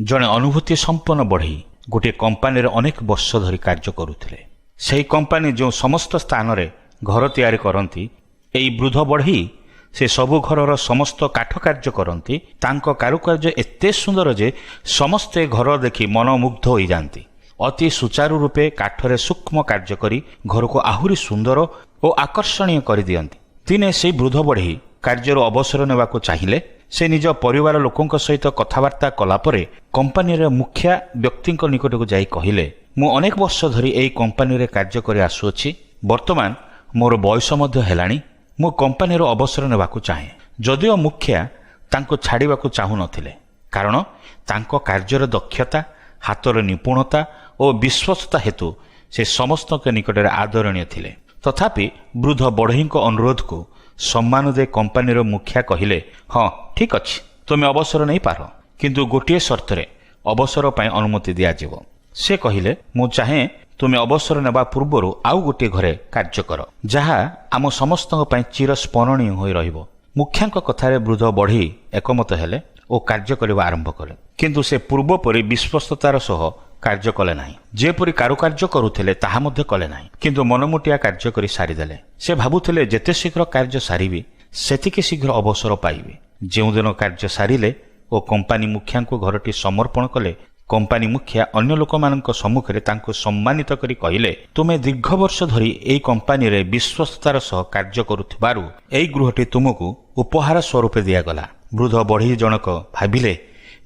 ଜଣେ ଅନୁଭୂତି ସମ୍ପନ୍ନ ବଢ଼େଇ ଗୋଟିଏ କମ୍ପାନୀରେ ଅନେକ ବର୍ଷ ଧରି କାର୍ଯ୍ୟ କରୁଥିଲେ। ସେହି କମ୍ପାନୀ ଯେଉଁ ସମସ୍ତ ସ୍ଥାନରେ ଘର ତିଆରି କରନ୍ତି, ଏହି ବୃଦ୍ଧ ବଢ଼େଇ ସେ ସବୁ ଘରର ସମସ୍ତ କାଠ କାର୍ଯ୍ୟ କରନ୍ତି। ତାଙ୍କ କାରୁକାର୍ଯ୍ୟ ଏତେ ସୁନ୍ଦର ଯେ ସମସ୍ତେ ଘର ଦେଖି ମନମୁଗ୍ଧ ହୋଇଯାଆନ୍ତି। ଅତି ସୁଚାରୁ ରୂପେ କାଠରେ ସୂକ୍ଷ୍ମ କାର୍ଯ୍ୟ କରି ଘରକୁ ଆହୁରି ସୁନ୍ଦର ଓ ଆକର୍ଷଣୀୟ କରିଦିଅନ୍ତି। ଦିନେ ସେଇ ବୃଦ୍ଧ ବଢ଼େଇ କାର୍ଯ୍ୟରୁ ଅବସର ନେବାକୁ ଚାହିଁଲେ। ସେ ନିଜ ପରିବାର ଲୋକଙ୍କ ସହିତ କଥାବାର୍ତ୍ତା କଲା ପରେ କମ୍ପାନୀର ମୁଖିଆ ବ୍ୟକ୍ତିଙ୍କ ନିକଟକୁ ଯାଇ କହିଲେ, "ମୁଁ ଅନେକ ବର୍ଷ ଧରି ଏହି କମ୍ପାନୀରେ କାର୍ଯ୍ୟ କରି ଆସୁଅଛି। ବର୍ତ୍ତମାନ ମୋର ବୟସ ମଧ୍ୟ ହେଲାଣି। ମୁଁ କମ୍ପାନୀରୁ ଅବସର ନେବାକୁ ଚାହେଁ।" ଯଦିଓ ମୁଖିଆ ତାଙ୍କୁ ଛାଡ଼ିବାକୁ ଚାହୁଁନଥିଲେ, କାରଣ ତାଙ୍କ କାର୍ଯ୍ୟର ଦକ୍ଷତା, ହାତର ନିପୁଣତା ଓ ବିଶ୍ୱସ୍ତତା ହେତୁ ସେ ସମସ୍ତଙ୍କ ନିକଟରେ ଆଦରଣୀୟ ଥିଲେ। ତଥାପି ବୃଦ୍ଧ ବଢ଼େଇଙ୍କ ଅନୁରୋଧକୁ ସମ୍ମାନ ଦେଇ କମ୍ପାନୀର ମୁଖିଆ କହିଲେ, "ହଁ, ଠିକ୍ ଅଛି, ତୁମେ ଅବସର ନେଇପାର। କିନ୍ତୁ ଗୋଟିଏ ସର୍ତ୍ତରେ ଅବସର ପାଇଁ ଅନୁମତି ଦିଆଯିବ।" ସେ କହିଲେ, "ମୁଁ ଚାହେଁ ତୁମେ ଅବସର ନେବା ପୂର୍ବରୁ ଆଉ ଗୋଟିଏ ଘରେ କାର୍ଯ୍ୟ କର, ଯାହା ଆମ ସମସ୍ତଙ୍କ ପାଇଁ ଚିରସ୍ମରଣୀୟ ହୋଇ ରହିବ।" ମୁଖିଆଙ୍କ କଥାରେ ବୃଦ୍ଧ ବଢ଼େଇ ଏକମତ ହେଲେ ଓ କାର୍ଯ୍ୟ କରିବା ଆରମ୍ଭ କଲେ। କିନ୍ତୁ ସେ ପୂର୍ବ ପରି ବିଶ୍ୱସ୍ତତାର ସହ କାର୍ଯ୍ୟ କଲେ ନାହିଁ। ଯେପରି କାରୁକାର୍ଯ୍ୟ କରୁଥିଲେ, ତାହା ମଧ୍ୟ କଲେ ନାହିଁ। କିନ୍ତୁ ମନମୁଟିଆ କାର୍ଯ୍ୟ କରି ସାରିଦେଲେ। ସେ ଭାବୁଥିଲେ, ଯେତେ ଶୀଘ୍ର କାର୍ଯ୍ୟ ସାରିବି, ସେତିକି ଶୀଘ୍ର ଅବସର ପାଇବି। ଯେଉଁଦିନ କାର୍ଯ୍ୟ ସାରିଲେ ଓ କମ୍ପାନୀ ମୁଖିଆଙ୍କୁ ଘରଟି ସମର୍ପଣ କଲେ, କମ୍ପାନୀ ମୁଖିଆ ଅନ୍ୟ ଲୋକମାନଙ୍କ ସମ୍ମୁଖରେ ତାଙ୍କୁ ସମ୍ମାନିତ କରି କହିଲେ, "ତୁମେ ଦୀର୍ଘ ବର୍ଷ ଧରି ଏହି କମ୍ପାନୀରେ ବିଶ୍ୱସ୍ତତାର ସହ କାର୍ଯ୍ୟ କରୁଥିବାରୁ ଏହି ଗୃହଟି ତୁମକୁ ଉପହାର ସ୍ୱରୂପେ ଦିଆଗଲା।" ବୃଦ୍ଧ ବଢ଼େଇ ଜଣକ ଭାବିଲେ,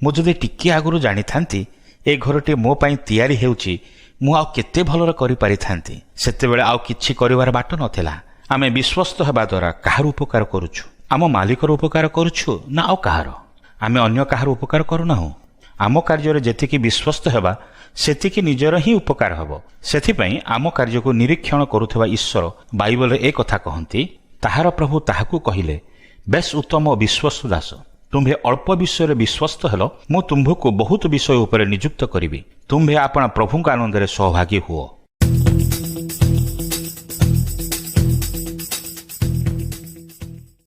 ମୁଁ ଯଦି ଟିକିଏ ଆଗରୁ ଜାଣିଥାନ୍ତି ଏ ଘରଟି ମୋ ପାଇଁ ତିଆରି ହେଉଛି, ମୁଁ ଆଉ କେତେ ଭଲରେ କରିପାରିଥାନ୍ତି। ସେତେବେଳେ ଆଉ କିଛି କରିବାର ବାଟ ନଥିଲା। ଆମେ ବିଶ୍ୱସ୍ତ ହେବା ଦ୍ୱାରା କାହାର ଉପକାର କରୁଛୁ? ଆମ ମାଲିକର ଉପକାର କରୁଛୁ ନା ଆଉ କାହାର? ଆମେ ଅନ୍ୟ କାହାର ଉପକାର କରୁନାହୁଁ। ଆମ କାର୍ଯ୍ୟରେ ଯେତିକି ବିଶ୍ୱସ୍ତ ହେବା, ସେତିକି ନିଜର ହିଁ ଉପକାର ହେବ। ସେଥିପାଇଁ ଆମ କାର୍ଯ୍ୟକୁ ନିରୀକ୍ଷଣ କରୁଥିବା ଈଶ୍ୱର ବାଇବଲରେ ଏ କଥା କହନ୍ତି, "ତାହାର ପ୍ରଭୁ ତାହାକୁ କହିଲେ, ବେଶ ଉତ୍ତମ ଓ ବିଶ୍ୱସ୍ତ ଦାସ, ତୁମ୍ଭେ ଅଳ୍ପ ବିଷୟରେ ବିଶ୍ୱସ୍ତ ହେଲ, ମୁଁ ତୁମ୍ଭକୁ ବହୁତ ବିଷୟ ଉପରେ ନିଯୁକ୍ତ କରିବି। ତୁମ୍ଭେ ଆପଣା ପ୍ରଭୁଙ୍କ ଆନନ୍ଦରେ ସହଭାଗୀ ହୁଅ।"